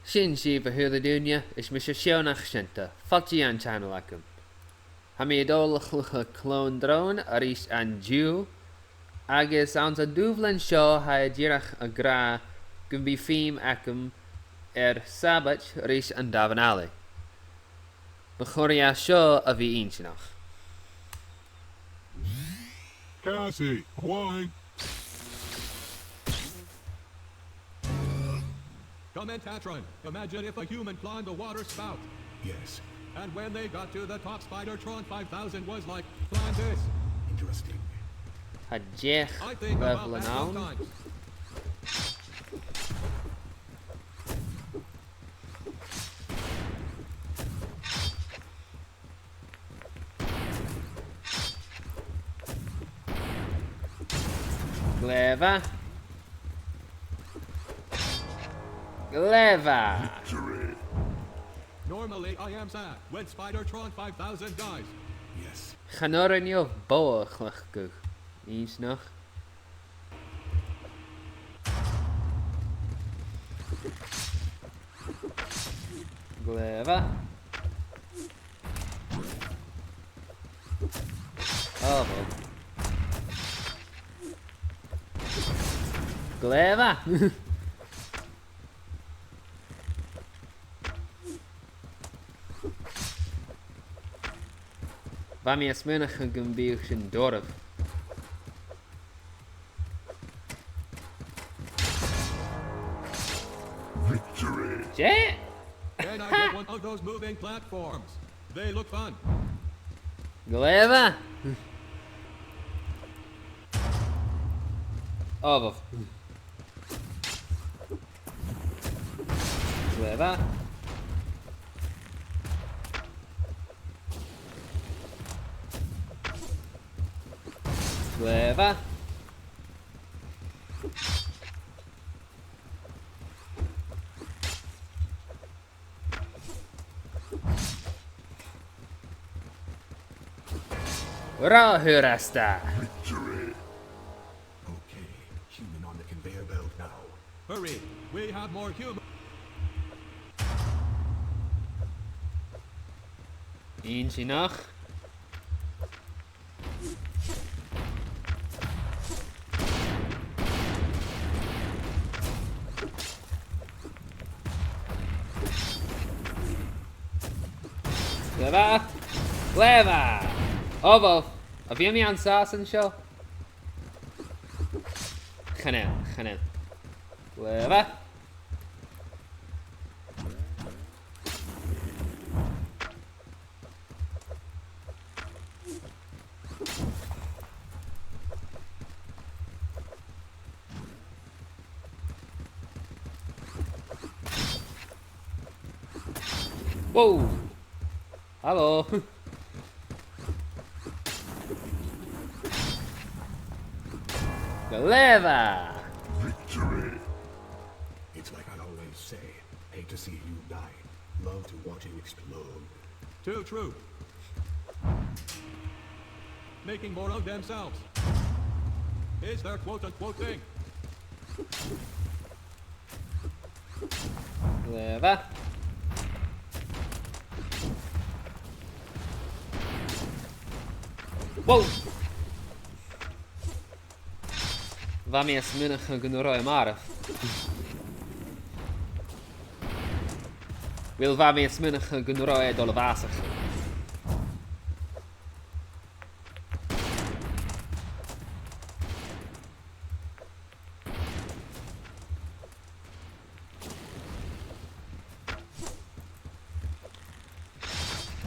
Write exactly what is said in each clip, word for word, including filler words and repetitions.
Sin sibh, a h-uile duine, is mise Seonaidh Seunta, fàilte dhan channel agam. Tha mi a' dol a chluich Clone Drone a-rithist an-diugh, agus anns an dùbhlan seo tha e dìreach ag ràdh gum bi feum agam air sabaid a-rithist an damhan-allaidh. Bu chòir dha seo a bhith inntinneach. Cassie, why? Commentatron, imagine if a human climbed a water spout. Yes. And when they got to the top, Spidertron five thousand was like, "Climb this." Interesting. Tha deich leibheil ann. Glè mhath. Glè mhath. Victory. Normally, I am sad when Spidertron five thousand dies. Yes. Chan urrainn dhomh bogha a chleachdadh. Inntinneach. Glè mhath. Oh, bhò. Glè mhath. Bha mi a' smaoineachadh gum biodh sin doirbh. Victory. Dè? Can I get one of those moving platforms? They look fun. Glè mhath. Oh, bhò. Glè mhath. Glè mhath. Ro fhurasta. Victory. Okay, human on the conveyor belt now. Hurry, we have more human. Inntinneach. Glè mhath! Glè mhath! Oh, bhò. A bheil mi an sàs an seo? Chan eil, chan eil. Glè mhath! Whoa! Hello! Glè mhath! Victory! It's like I always say, hate to see you die. Love to watch you explode. Too true. Making more of themselves is their quote-unquote thing. Glè mhath. Whoa! Bha mi a' smaoineachadh gun robh e marbh. Uill, bha mi a' smaoineachadh gun robh e a' dol a bhàsachadh.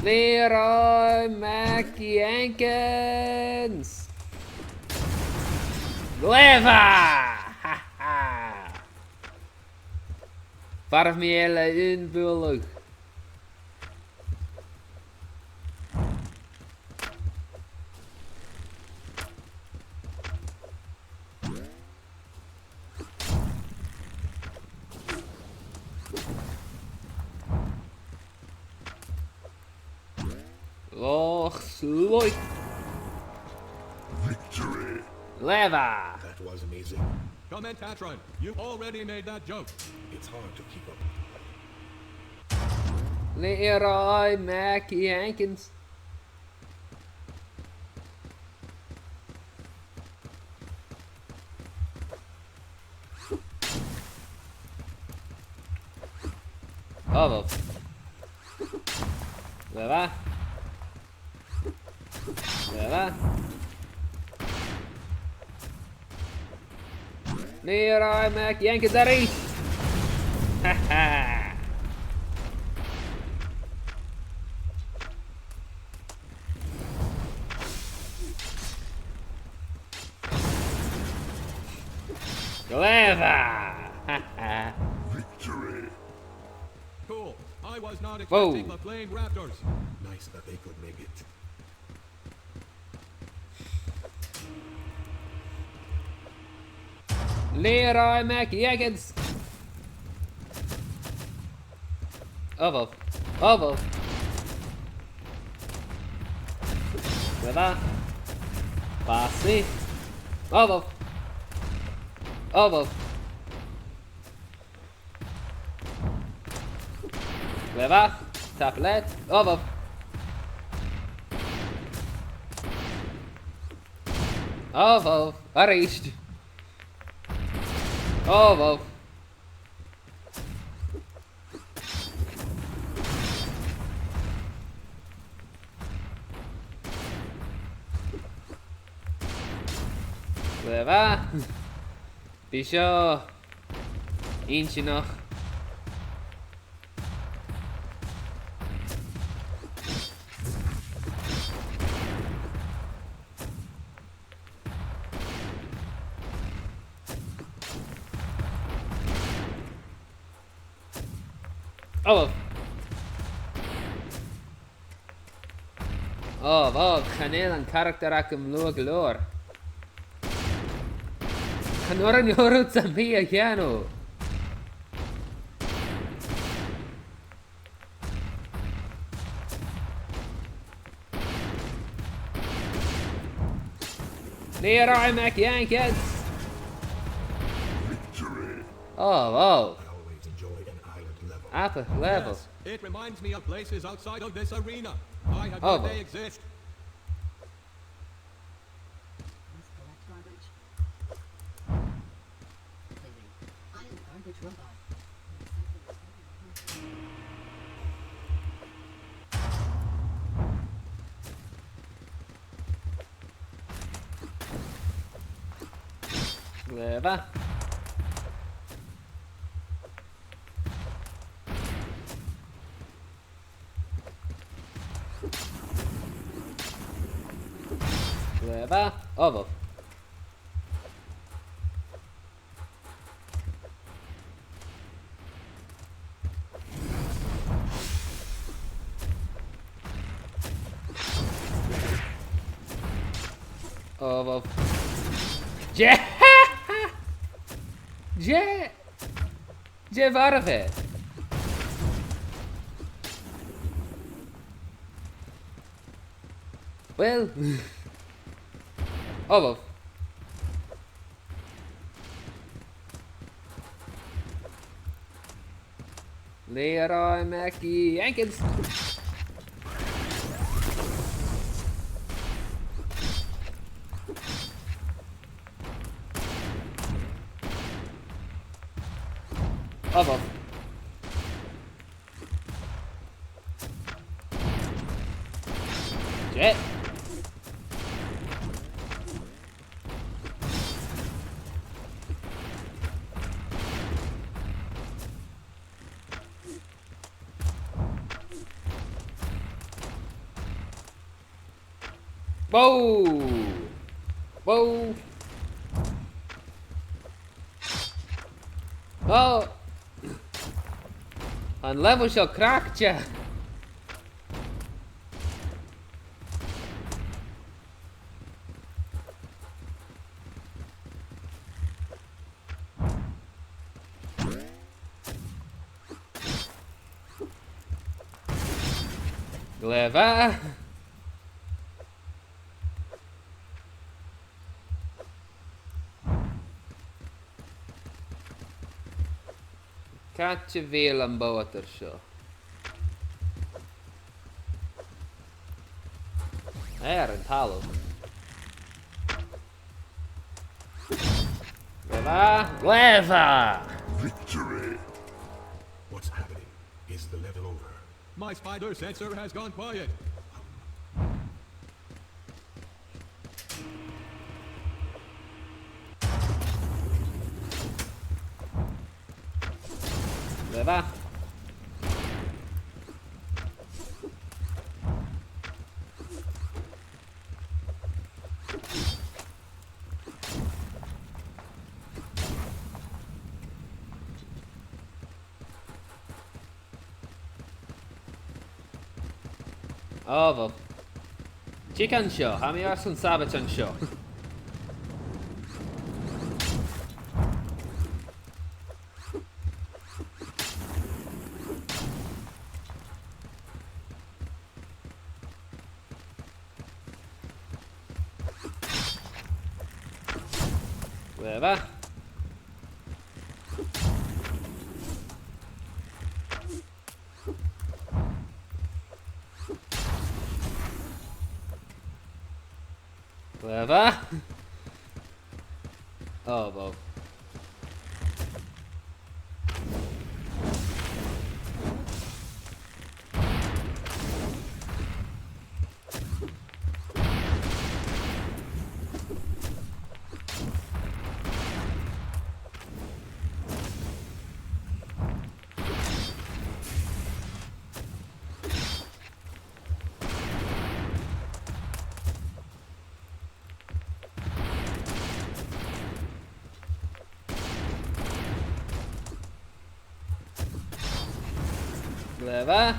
Leroy MacJenkins! Glè mhath! Ha, ha! Mharbh mi e le aon bhualadh. Loch Sloit. Victory. Glè mhath. That was amazing. Commentatron, you already made that joke. It's hard to keep up. Leroy MacJenkins. Oh, well. Glè mhath. Glè mhath. Leroy MacJenkins a-rithist! Ha ha! Glè mhath! Ha ha! Victory! Cool. I was not expecting the Flame Raptors. Nice that they could make it. Leroy MacJenkins! Oh, well. Oh, well. Glè mhath. Pàsaidh. Oh, well. Oh, well. Glè mhath. Tapadh leat. Oh, well. Oh, well. A-rithist. Oh, well. Glè mhath. Bidh seo inntinneach. Oh, well. Oh, wow, chan eil an caractar agam luath gu leòr. Chan urrainn dhomh rud sam bith a dhèanamh. Leroy MacJenkins! Victory! Oh, wow. I always enjoy an island level. Epic level. Yes, it reminds me of places outside of this arena. I had Oh, no wow. They exist. Must collect garbage. Cleaning. I am garbage robot. Glè mhath. Glè mhath. Oh, wow. Oh, wow. Dè? Dè? Dè bharrachd e? Well. Oh, wow. Leroy MacJenkins. Oh, wow. Shit. Wow! Wow! Oh! An level seo craicte! Glè mhath. Càit a bheil am bàta seo? Air an talamh. Glè mhath! Glè mhath! Victory! What's happening? Is the level over? My spider sensor has gone quiet. Glè mhath. Ò, bhò. Thig an seo, tha mi airson sabaid an seo. Glè mhath. Glè mhath. Ò, bhò. Glè mhath.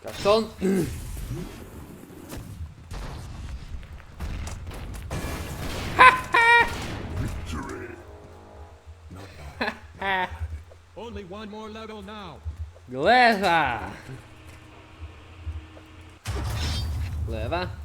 Carson. Victory. Not bad. Only one more level now. Glè mhath. Glè mhath.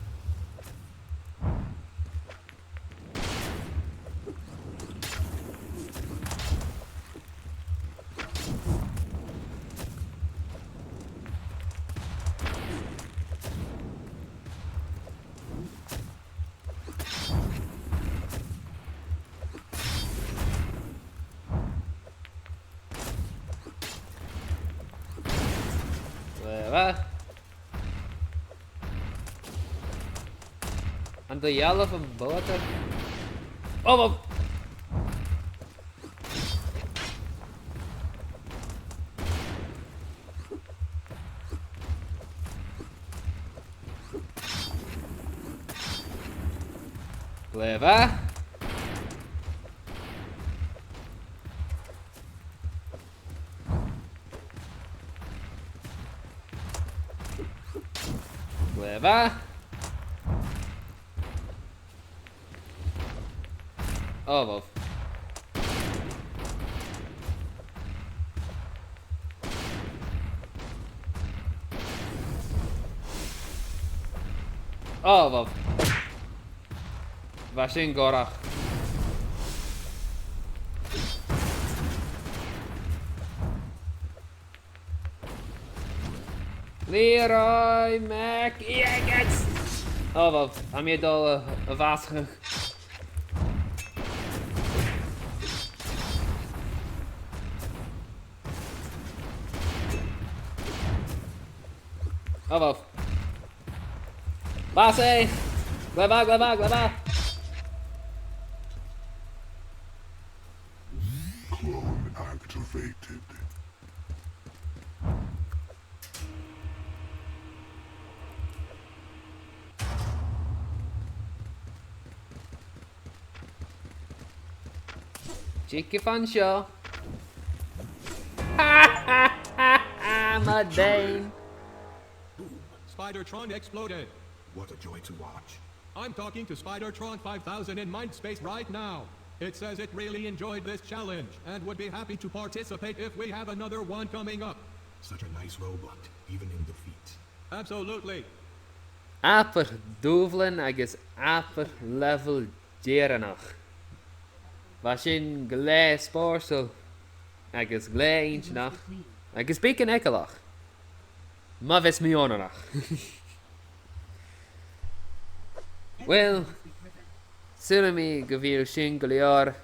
Glè mhath. An do dhealaibh am bogha? Ò, bhò. Glè mhath. Glè mhath. Ò, bhò. Ò, bhò. Bha sin gòrach. Leroy Mac Higgins! Ò, bhò, tha mi a' dol a, a bhàsachadh. Ò, bhò. Bàsaich! Glè mhath, glè mhath, glè mhath! Clone activated. Cheeky fan seo. Madainn. Boom. Spidertron exploded. What a joy to watch. I'm talking to Spidertron five thousand in mind space right now. It says it really enjoyed this challenge and would be happy to participate if we have another one coming up. Such a nice robot, even in defeat. Absolutely. Abair dùbhlan agus abair leibheil deireannach. Bha sin glè spòrsail agus glè inntinneach agus beagan eagalach. Ma bhios mi onarach. Uill, saoilidh mi gu bheil sin gu leòr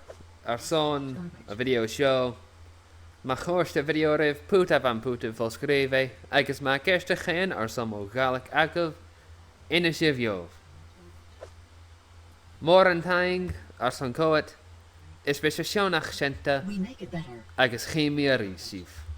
airson a' video seo. Ma chòrd a' video ribh, put am putan fo-sgrìobhaidh, agus ma tha ceist a chionn airson mo Ghàidhlig agaibh, innis sibh dhomh. Mòran taing airson coimhead, is bidh seo nas fhasa, agus chì mi a-rithist sibh.